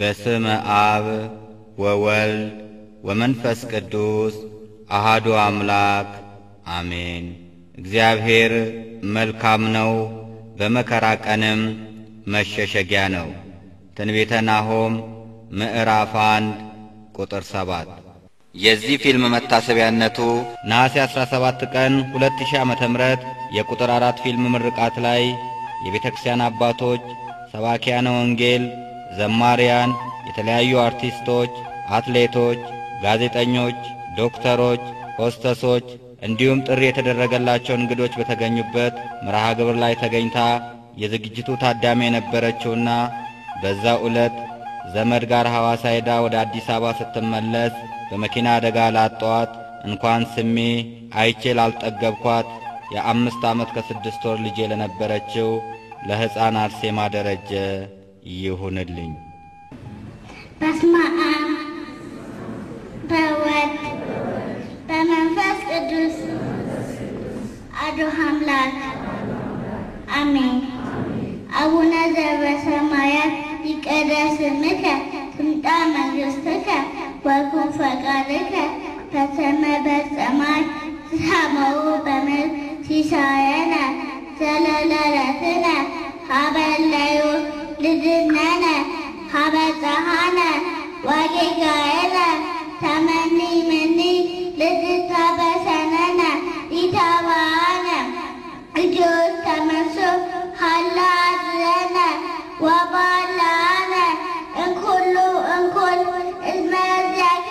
በስመ አብ ወወልድ ወመንፈስ ቅዱስ አሃዱ አምላክ አሜን። እግዚአብሔር መልካም ነው፣ በመከራ ቀንም መሸሸጊያ ነው። ትንቢተ ናሆም ምዕራፍ 1 ቁጥር 7። የዚህ ፊልም መታሰቢያነቱ ነሐሴ 17 ቀን 2000 ዓመተ ምህረት የቁጥር 4 ፊልም ምርቃት ላይ የቤተክርስቲያን አባቶች፣ ሰባኪያነ ወንጌል፣ ዘማሪያን፣ የተለያዩ አርቲስቶች፣ አትሌቶች፣ ጋዜጠኞች፣ ዶክተሮች፣ ሆስተሶች እንዲሁም ጥሪ የተደረገላቸው እንግዶች በተገኙበት መርሃ ግብር ላይ ተገኝታ የዝግጅቱ ታዳሚ የነበረችውና በዛው ዕለት ዘመድ ጋር ሐዋሳ ሄዳ ወደ አዲስ አበባ ስትመለስ በመኪና አደጋ ላጧት እንኳን ስሜ አይቼ ላልጠገብኳት የ5 ዓመት ከ6 ወር ልጄ ለነበረችው ለሕፃን አርሴማ ደረጀ ይሁንልኝ። በስመ አብ በወልድ በመንፈስ ቅዱስ አሐዱ አምላክ አሜን። አቡነ ዘበሰማያት ይትቀደስ ስምከ ትምጻእ መንግሥትከ ወይኩን ፈቃድከ በከመ በሰማይ ከማሁ በምድር ሲሳየነ ዘለለዕለትነ ሀበነ ዮም ንድነነ ሀበፀሐነ ወጌጋየነ ተመኒ ምኒ ልትታበሰነነ ኢታብአነ እጆች ተመሶ ሀላዝነ ወባላነ እንኩሉ እንኩል እዝመዘከ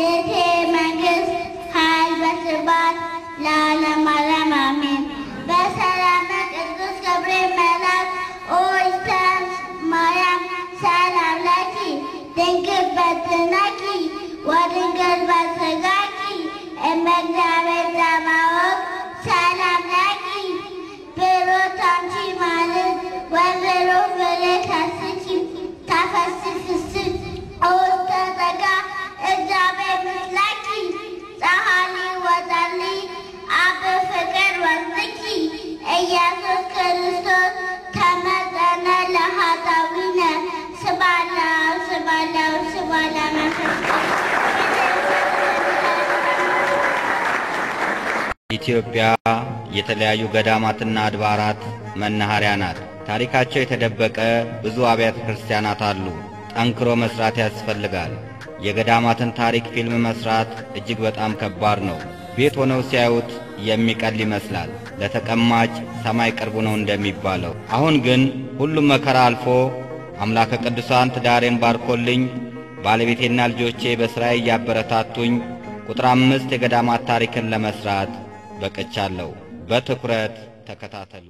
ሌቴ መንግስት ኃይል በስባት ለዓለመ ዓለም አሜን። በሰላመ ቅዱስ ገብርኤል መልአክ ኦ ማርያም ሰላም ለኪ ድንግል በትነኪ ወድንግል በሥጋኪ እመ እግዚአብሔር ጸባኦት ሰላም ለኪ ብሩክት አንቺ እምአንስት ወብሩክ ፍሬ ከርሥኪ ተፈሥሒ ፍሥሕት ውስተ ጸጋ እግዚአብሔር ምስለኪ ጸሐሊ ወጸልዪ አብ ፍቅር ወልድኪ ኢየሱስ ክርስቶስ ተመፀነ ለኃጣውኢነ ስብሐት ለአብ ስብሐት ለወልድ ስብሐት ለመንፈስ ቅዱስ። ኢትዮጵያ የተለያዩ ገዳማትና አድባራት መናኸሪያ ናት። ታሪካቸው የተደበቀ ብዙ አብያተ ክርስቲያናት አሉ። ጠንክሮ መስራት ያስፈልጋል። የገዳማትን ታሪክ ፊልም መስራት እጅግ በጣም ከባድ ነው። ቤት ሆነው ሲያዩት የሚቀል ይመስላል። ለተቀማጭ ሰማይ ቅርቡ ነው እንደሚባለው። አሁን ግን ሁሉም መከራ አልፎ አምላከ ቅዱሳን ትዳሬን ባርኮልኝ ባለቤቴና ልጆቼ በሥራዬ እያበረታቱኝ ቁጥር 5 የገዳማት ታሪክን ለመስራት በቅቻለሁ። በትኩረት ተከታተሉ።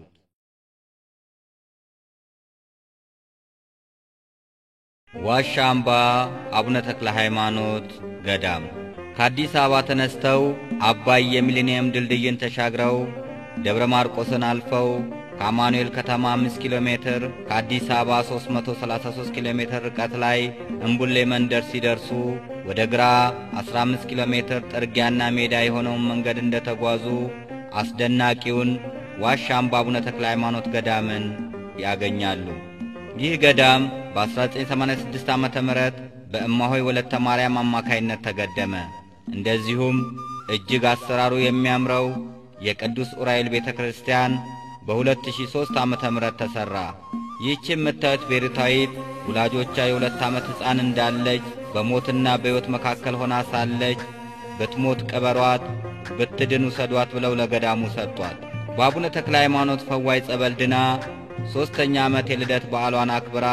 ዋሻ አምባ አቡነ ተክለ ሃይማኖት ገዳም ከአዲስ አበባ ተነስተው አባይ የሚሊኒየም ድልድይን ተሻግረው ደብረ ማርቆስን አልፈው ከአማኑኤል ከተማ 5 ኪሎ ሜትር ከአዲስ አበባ 333 ኪሎ ሜትር ርቀት ላይ እምቡሌ መንደር ሲደርሱ ወደ ግራ 15 ኪሎ ሜትር ጥርጊያና ሜዳ የሆነውን መንገድ እንደተጓዙ አስደናቂውን ዋሻ አምባ አቡነ ተክለ ሃይማኖት ገዳምን ያገኛሉ። ይህ ገዳም በ1986 ዓመተ ምህረት በእማሆይ ወለተ ማርያም አማካይነት ተገደመ። እንደዚሁም እጅግ አሰራሩ የሚያምረው የቅዱስ ኡራኤል ቤተክርስቲያን በ2003 ዓመተ ምህረት ተሰራ። ይህች የምታዩት ቤሩታዊት ወላጆቿ የ2 ዓመት ሕፃን እንዳለች በሞትና በሕይወት መካከል ሆና ሳለች ብትሞት ቅበሯት፣ ብትድን ውሰዷት ብለው ለገዳሙ ሰጥቷት። በአቡነ ተክለ ሃይማኖት ፈዋይ ጸበል ድና 3ኛ ዓመት የልደት በዓሏን አክብራ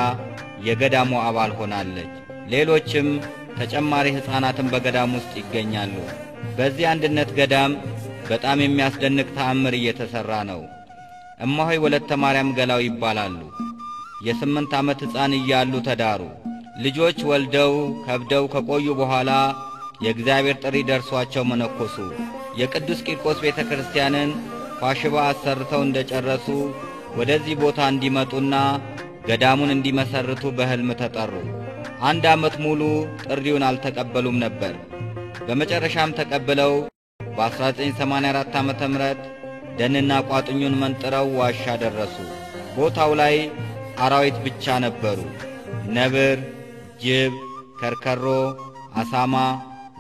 የገዳሙ አባል ሆናለች። ሌሎችም ተጨማሪ ሕፃናትን በገዳሙ ውስጥ ይገኛሉ። በዚህ አንድነት ገዳም በጣም የሚያስደንቅ ተአምር እየተሰራ ነው። እማሆይ ወለተ ማርያም ገላው ይባላሉ። የ8 ዓመት ሕፃን እያሉ ተዳሩ። ልጆች ወልደው ከብደው ከቆዩ በኋላ የእግዚአብሔር ጥሪ ደርሷቸው መነኮሱ። የቅዱስ ቂርቆስ ቤተክርስቲያንን ፋሽባ አሰርተው እንደጨረሱ ወደዚህ ቦታ እንዲመጡና ገዳሙን እንዲመሰርቱ በሕልም ተጠሩ። 1 ዓመት ሙሉ ጥሪውን አልተቀበሉም ነበር። በመጨረሻም ተቀብለው በ1984 ዓመተ ምህረት ደንና ቋጥኙን መንጥረው ዋሻ ደረሱ። ቦታው ላይ አራዊት ብቻ ነበሩ። ነብር፣ ጅብ፣ ከርከሮ፣ አሳማ፣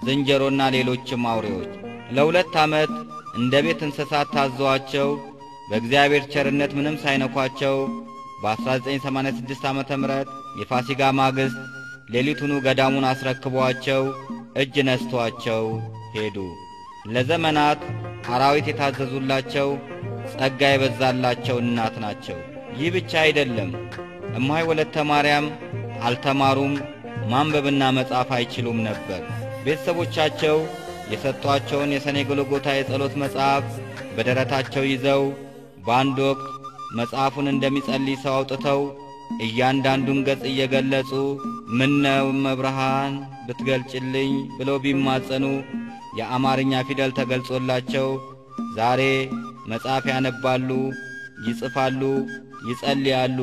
ዝንጀሮና ሌሎችም አውሬዎች ለ2 ዓመት እንደ ቤት እንስሳት ታዘዋቸው በእግዚአብሔር ቸርነት ምንም ሳይነኳቸው በ1986 ዓመተ ምህረት የፋሲካ ማግስት ሌሊቱኑ ገዳሙን አስረክቧቸው እጅ ነስቷቸው ሄዱ። ለዘመናት አራዊት የታዘዙላቸው ጸጋ የበዛላቸው እናት ናቸው። ይህ ብቻ አይደለም። እማሆይ ወለተ ማርያም አልተማሩም፣ ማንበብና መጻፍ አይችሉም ነበር። ቤተሰቦቻቸው የሰጧቸውን የሰኔ ጎልጎታ የጸሎት መጽሐፍ በደረታቸው ይዘው በአንድ ወቅት መጽሐፉን እንደሚጸልይ ሰው አውጥተው እያንዳንዱን ገጽ እየገለጹ ምነው መብርሃን ብትገልጭልኝ ብለው ቢማጸኑ የአማርኛ ፊደል ተገልጾላቸው ዛሬ መጽሐፍ ያነባሉ፣ ይጽፋሉ፣ ይጸልያሉ፣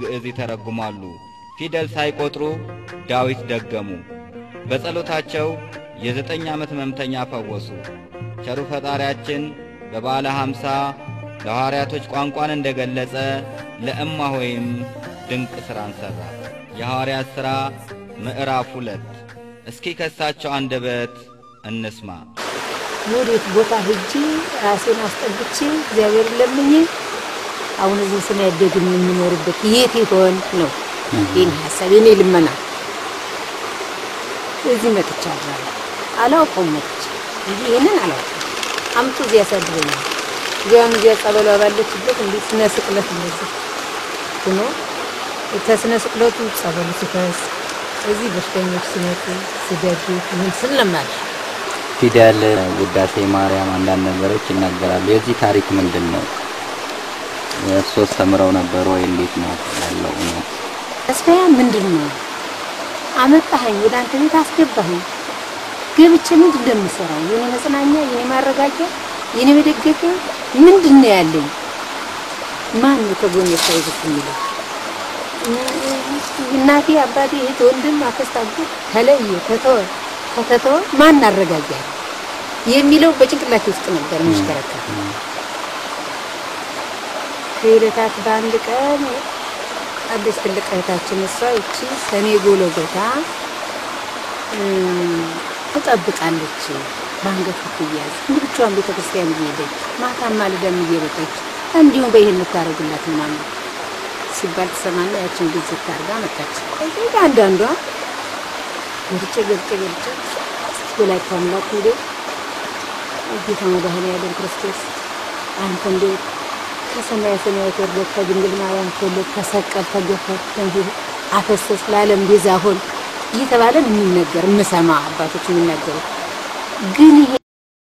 ግዕዝ ይተረጉማሉ። ፊደል ሳይቆጥሩ ዳዊት ደገሙ። በጸሎታቸው የ9 ዓመት ሕመምተኛ ፈወሱ። ቸሩ ፈጣሪያችን በበዓለ 50 ለሐዋርያቶች ቋንቋን እንደገለጸ ለእማሆይም ድንቅ ሥራን ሠራ። የሐዋርያት ሥራ ምዕራፍ 2። እስኪ ከሳቸው አንደበት እንስማ። ወዴት ቦታ ሄጄ ራሴን አስጠግቼ እግዚአብሔርን ለምኜ አሁን እዚህ ሰማይ ደግሜ የምኖርበት የት ይሆን ነው የኔ ሐሳብ፣ የኔ ልመና። እዚህ መጥቻለሁ። አላውቀውም መጥቼ እንጂ ይሄንን አላውቀውም። አምጡ እዚህ ያሳድረኛል። እዚያም እዚያ ጸበሏ ባለችበት እንዲህ ስነ ስቅለት እንደዚህ ሆኖ ከስነ ስቅለቱ ጸበሉ ሲፈስ እዚህ በሽተኞች ሲመጡ ሲደግፍ ምን ስል ለማድ ፊደል፣ ውዳሴ ማርያም አንዳንድ ነገሮች ይናገራሉ። የዚህ ታሪክ ምንድነው? እርሶስ ተምረው ነበር ወይ? እንዴት ነው ያለው እውነት? ተስፋዬ ምንድነው? አመጣኸኝ ወደ አንተ ቤት አስገባኸኝ። ገብቼ ምንድን ነው የምሰራው? የኔ መጽናኛ፣ የኔ ማረጋጊያ፣ የኔ መደገፊያ ምንድነው ያለኝ? ማን ነው ከጎኔ ሳይዝት የሚለው? እናቴ፣ አባቴ፣ እህት፣ ወንድም፣ አክስት፣ አጎት ተለየ፣ ተተወ፣ ከተተወ ማን አረጋጋኝ የሚለው በጭንቅላቴ ውስጥ ነበር የሚሽከረከር። ከዕለታት በአንድ ቀን አዲስ ትልቅ እህታችን እሷ ይቺ ሰኔ ጎልጎታ ትጠብቃለች ባንገቱ ትያዝ እንዲህ ብቻዋን ቤተክርስቲያን እየሄደች ማታም ማለዳም እየሮጠች እንዲሁም በይሄን የምታደርጉላት ምናምን ሲባል ትሰማና ያችን ጊዜ ታርጋ መጣች። እዚህ አንዳንዷ ገልጬ ገልጬ ገልጬ ወላዲተ አምላክ እንዴ ጌታ መድኃኔዓለም ክርስቶስ አንተ እንዴ ከሰማየ ሰማያት ወርደህ ከድንግል ማርያም ተወለድክ፣ ተሰቀልክ፣ ተገፈፍክ፣ ደምህን አፈሰስክ፣ ለዓለም ቤዛ ሆንክ እየተባለ የሚነገር የምሰማ አባቶች የሚናገሩት ግን ይሄ